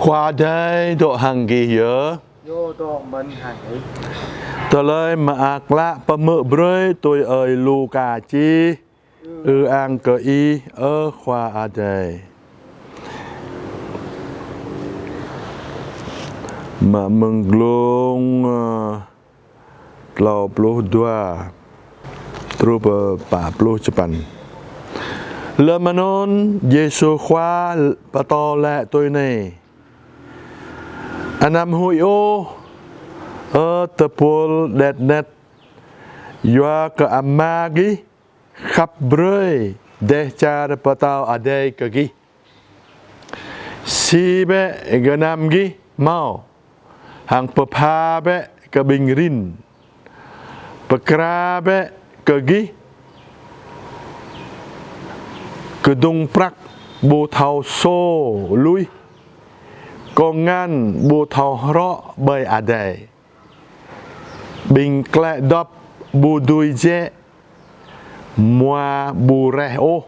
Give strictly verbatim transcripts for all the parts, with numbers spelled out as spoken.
Khua Adai dŏ hăng gih yơh. Ñu dŏ mơ̆n hăng ih. Tơlơi mơak klă pơhmư̆ brơi tui ơi Luka čih. Ư-ang kơ Ih, ơ Khua Adai. Mă mơ̆ng glông, ơ, klâo pluh dua truh pơ pă pluh čơpăn. Lơm anŭn Yêsu Khua pơtô laĭ tui anai: Anăm huĭ ôh, ơ tơpul đĕt net, yua kơ Ama gih khăp brơi dêh čar Pơtao Adai kơ gih. Sĭ bĕ gơnam gih hmâo, hăng pơpha bĕ kơ ƀing rin. Pơkra bĕ kơ gih kơdŭng prăk ƀu thâo sô luih, kông ngăn ƀu thâo hrŏ ƀơi adai, ƀing klĕ dŏp ƀu dưi jĕ, mua ƀu reh ôh.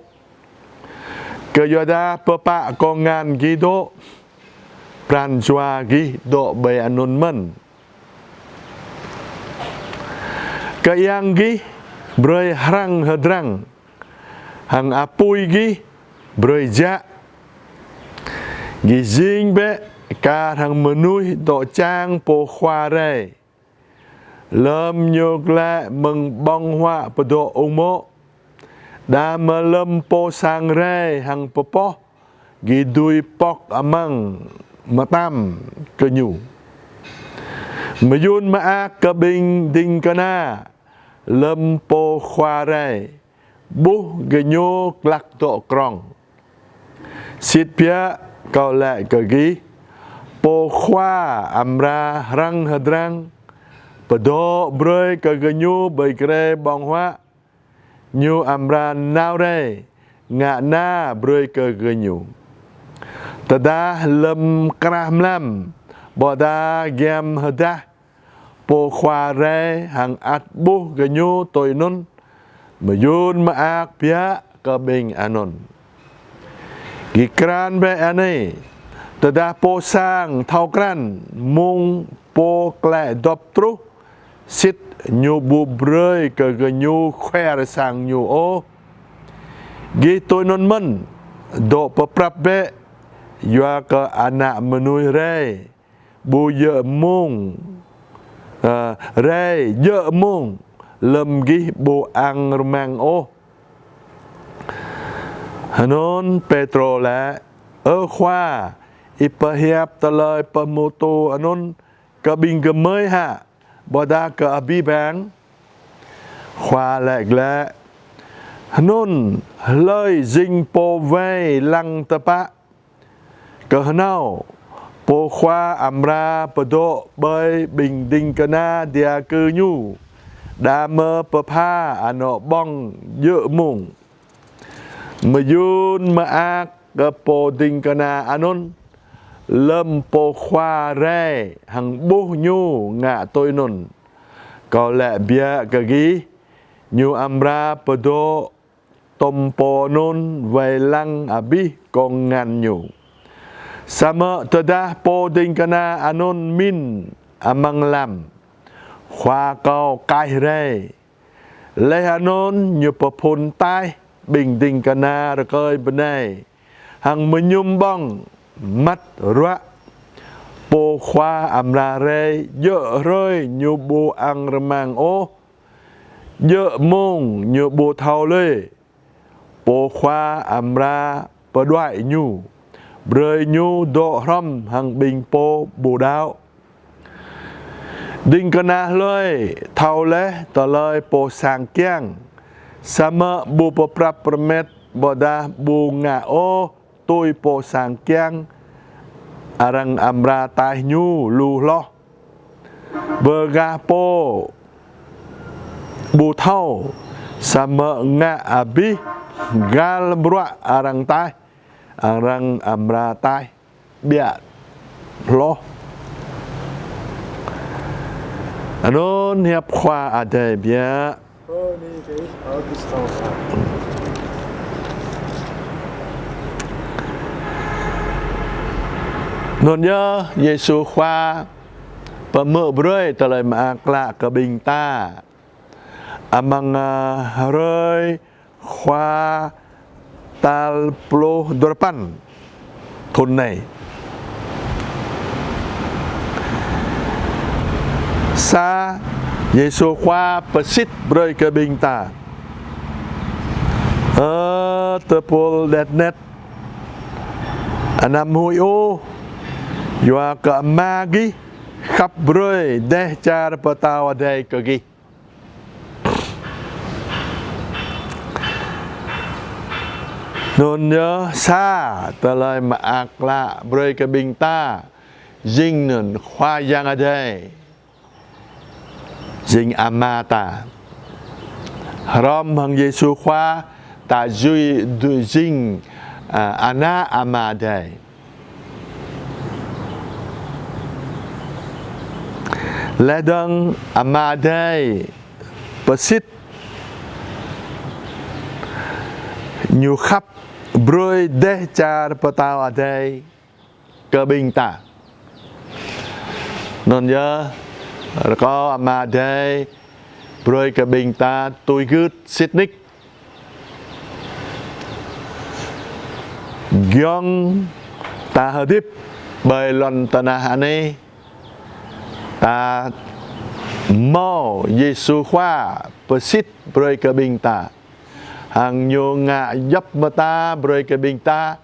Kơyua dah pơpă kông ngăn gih dŏ, pran jua gih dŏ ƀơi anŭn mơ̆n. Kơiăng gih brơi hrăng hơdrăng, hăng apui gih brơi jă. Gih jing bĕ kar hăng mơnuih dŏ čang pô khua rai. Lơm ñu glaĭ mơ̆ng ƀơ̆ng huă pơdŏ ung mô̆, đah mơ̆ lơm pô sang rai hăng pơpŏh, gih dưi pŏk amăng mơtam kơ ñu. Mơyŭn mơak kơ ƀing ding kơna lơm pô khua rai ƀuh gơñu glăk dŏ krong. Sĭt biă kâo laĭ kơ gih, pô khua amra hrăng hơdrăng pơdŏ brơi kơ gơñu ƀơi grê ƀơ̆ng huă, ñu amra nao rai ngă na brơi kơ gơñu. Tơdah lơm krah mlam, ƀôdah giăm hơdah, pô khua rai hăng ăt ƀuh gơñu tui anŭn, mơyŭn mơak biă kơ ƀing anŭn. Gih krăn bĕ anai, tơdah pô sang thâo krăn mông pô klĕ dŏp truh, sĭt ñu ƀu brơi kơ gơñu khuer sang ñu ôh. Gih tui anŭn mơ̆n, dŏ pơprăp bĕ, yua kơ Ană Mơnuih rai ƀu djơ̆ mông, ơ, rai djơ̆ mông lơm gih ƀu ăng rơmang ôh. Anŭn Pêtrô laĭ: Ơ Khua, Ih pơhiăp tơlơi pơhmutu anŭn kơ ƀing gơmơi hă, ƀôdah kơ abih bang? Khua laĭ glaĭ: Anŭn hlơi jing pô wai lăng tơpă. Kơhnâo, pô khua amra pơdŏ ƀơi ƀing ding kơna dia kơ ñu, đah mơ̆ pơpha anŏ ƀơ̆ng djơ̆ mông. Mơyŭn mơak kơ pô ding kơna anŭn, lơm pô khua rai hăng ƀuh ñu ngă tui anŭn. Kâo laĭ biă kơ gih, ñu amra pơdŏ tơm pô anŭn wai lăng abih kông ngăn ñu. Samơ̆ tơdah pô ding kơna anŭn min amăng lăm: Khua kâo kaih rai, laih anŭn ñu pơphun taih ƀing ding kơna rơkơi bơnai, hăng mơñum ƀơ̆ng măt ruă, pô khua amra rai djơ̆ hrơi ñu ƀu ăng rơmang ôh, djơ̆ mông ñu ƀu thâo lơi. Pô khua amra pơđuaĭ ñu, brơi ñu dŏ hrŏm hăng ƀing pô ƀu đaŏ. Ding kơna hlơi thâo laih tơlơi pô sang kiăng, samơ̆ ƀu pơprăp pơmet ƀôdah ƀu ngă ôh tui pô sang kiăng, arăng amra taih ñu lu hloh. Bơ gah pô ƀu thâo, samơ̆ ngă abih gal bruă arăng taih, arăng amra taih biă hloh. Anŭn hiăp Khua Adai biă. Bơni kơ Ih, ơ Kristô. Anŭn yơh Yêsu Khua pơhmư̆ brơi tơlơi mơak klă kơ ƀing ta amăng, ơ, hrơi Khua tal pluh duapăn thŭn anai. Sa, Yêsu Khua pơsit brơi kơ ƀing ta: Ơ tơpul đet net, anăm huĭ ôh, yua kơ Ama gih khăp brơi Dêh Čar Pơtao Adai kơ gih. Anŭn yơh sa tơlơi mơak klă brơi kơ ƀing ta, jing anŭn Khua Yang Adai jing Ama ta. Hrŏm hăng Yêsu Khua ta jui, jing, ơ, ană Ama Adai. Laih dơ̆ng Ama Adai pơsit Ñu khăp brơi Dêh Čar Pơtao Adai kơ ƀing ta. Anŭn yơh, rơkâo Ama Adai brơi kơ ƀing ta tui gưt sĭt nik. Giŏng ta hơdip ƀơi lŏn tơnah anai, ta hmâo Yêsu Khua pơsit brơi kơ ƀing ta. Hăng Ñu ngă djŏp mơta brơi kơ ƀing ta,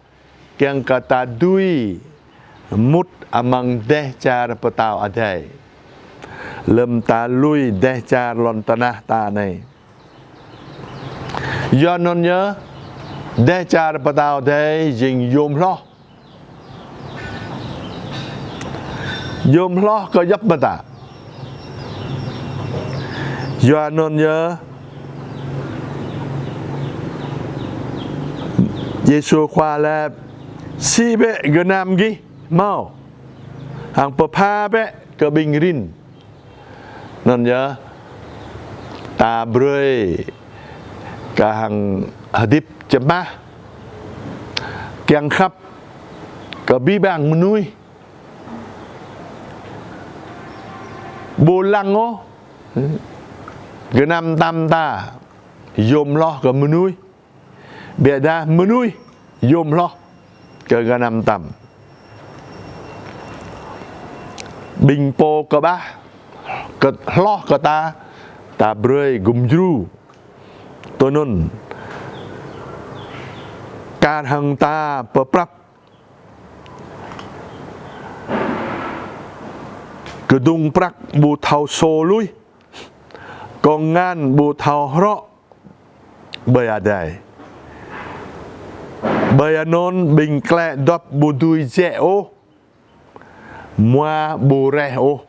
kiăng kơ ta dưi mŭt amăng Dêh Čar Pơtao Adai, lơ̆m ta lui dêh čar lŏn tơnah ta anai. Yua anŭn yơh, Dêh Čar Pơtao Adai jing yôm hloh. Yôm hloh kơ djŏp mơta. Yua anŭn yơh, Yêsu Khua laĭ: Sĭ bĕ gơnam gih hmâo, hăng pơpha bĕ kơ ƀing rin. Anŭn yơh, ta brơi kơ hăng hơdip čơmah, kiăng khăp kơ abih bang mơnuih. Ƀu lăng ôh gơnam tam ta yôm hloh kơ mơnuih, biă dah mơnuih yôm hloh kơ gơnam tam. Ƀing pô kơƀah, kơ hloh kơ ta, ta brơi gum djru. Tui anŭn, kar hăng ta pơprăp kơdŭng prăk ƀu thâo sô lui, kông ngăn ƀu thâo hrŏ ƀơi adai. Ƀơi anŭn ƀing klĕ dŏp ƀu dưi jĕ ôh, mua ƀu reh ôh.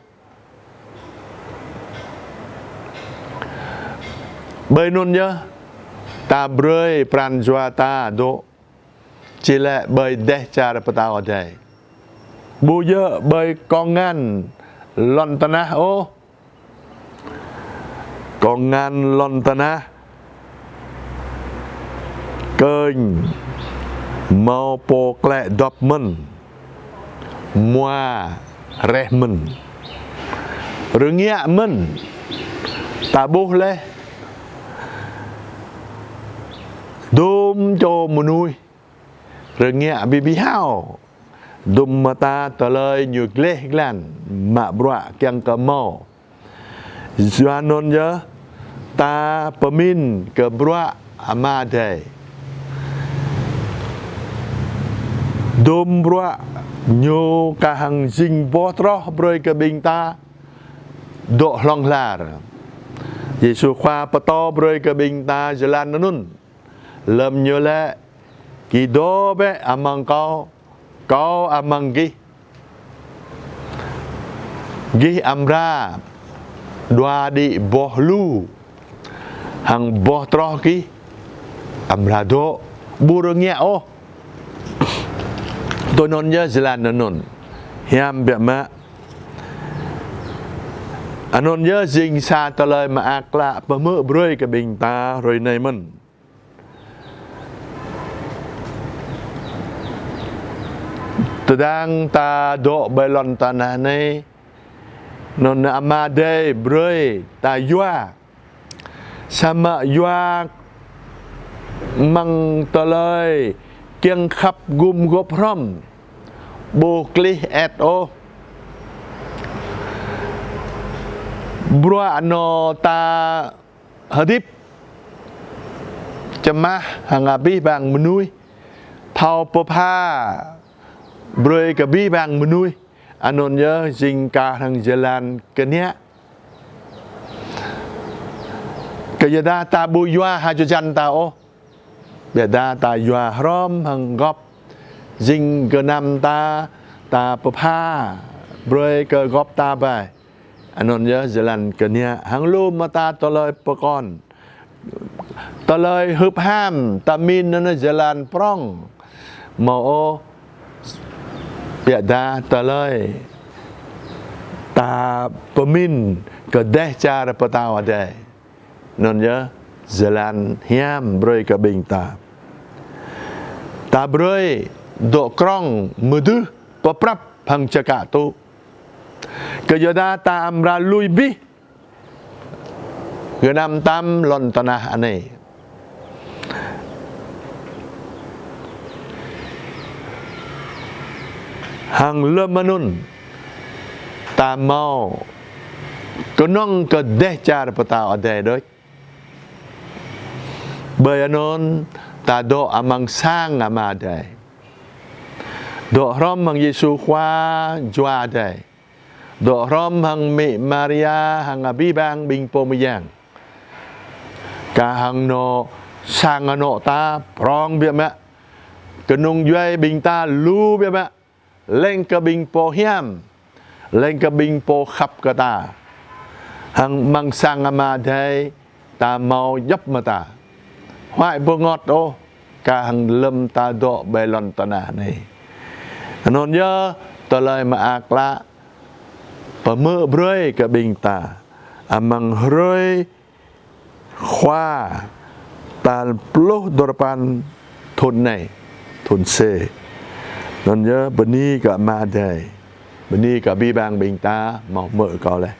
Ƀơi anŭn yơh, ta brơi pran jua ta dŏ či lĕ ƀơi Dêh Čar Pơtao Adai. Ƀu djơ̆ ƀơi kông ngăn lŏn tơnah ôh. Kông ngăn lŏn tơnah kơnh hmâo pô klĕ dŏp mơ̆n, mua reh mơ̆n, rơngiă mơ̆n, ta ƀuh laih dŭm čô mơnuih rơngiă ƀiă ƀiă hao, dŭm mơta tơlơi ñu gleh glan mă bruă kiăng kơ hmâo. Yua anŭn yơh, ta pơmĭn kơ bruă Ama Adai. Dŭm bruă Ñu kah hăng jing boh troh brơi kơ ƀing ta dŏ hlŏng lar. Yêsu Khua pơtô brơi kơ ƀing ta jơlan anŭn, lơ̆m Ñu laĭ: Gih dŏ bĕ amăng Kâo, Kâo amăng gih. Gih amra đua đĭ boh lu, hăng boh troh gih amra dŏ ƀu rơngiă ôh. Tui anŭn yơh jơlan anŭn. Hiam biă mă. Anŭn yơh jing sa tơlơi mơak klă pơhmư̆ brơi kơ ƀing ta hrơi anai mơ̆n. Tơdang ta dŏ ƀơi lŏn tơnah anai, anŭn Ama Adai brơi ta yua. Samơ̆ yua amăng tơlơi kiăng khăp gum gôp hrŏm, ƀu klih ĕt ôh. Bruă anŏ ta hơdip čơmah hăng abih bang mơnuih, thâo pơpha brơi kơ abih bang mơnuih, anŭn yơh jing kah hăng jơlan kơniă. Kơ yua dah ta ƀu yua hơjăn ta ôh, biă dah ta yua hrŏm hăng gŏp, jing gơnam ta, ta pơpha brơi kơ gŏp ta ƀai. Anŭn yơh jơlan kơniă. Hăng lu mơta tơlơi pơkŏn, tơlơi hưp ham, ta min anŭn jơlan prŏng. Hmâo ôh, biă dah tơlơi ta pơmin kơ Dêh Čar Pơtao Adai. Anŭn yơh jơlan hiam brơi kơ ƀing ta. Ta brơi dŏ krŏng mơdưh pơprăp hăng čơkă tŭ. Kơ yua dah ta amra lui abih gơnam tam lŏn tơnah anai. Hăng lơm anŭn ta hmâo kơnơ̆ng kơ Dêh Čar Pơtao Adai đôč. Ƀơi anŭn ta dŏ amăng sang Ama Adai. Dŏ hrŏm hăng Yêsu Khua Jua Adai. Dŏ hrŏm hăng Mĭ Maria hăng abih bang ƀing pô mơyang. Kah hăng anŏ sang anŏ ta prŏng biă mă. Kơnung djuai ƀing ta lu biă mă. Leng kơ ƀing pô hiam, leng kơ ƀing pô khăp kơ ta. Hăng amăng sang Ama Adai ta hmâo djŏp mơta. Huai ƀu ngŏt ôh, kah hăng lơm ta dŏ ƀơi lŏn tơnah anai. Anŭn yơh tơlơi mơak klă pơmơ̆ brơi kơ ƀing ta amăng hrơi Khua tal pluh duarơpăn thŭn anai, thŭn C. Anŭn yơh bơni kơ Ama Adai, bơni kơ abih bang ƀing ta hmâo hmư̆ kâo laih.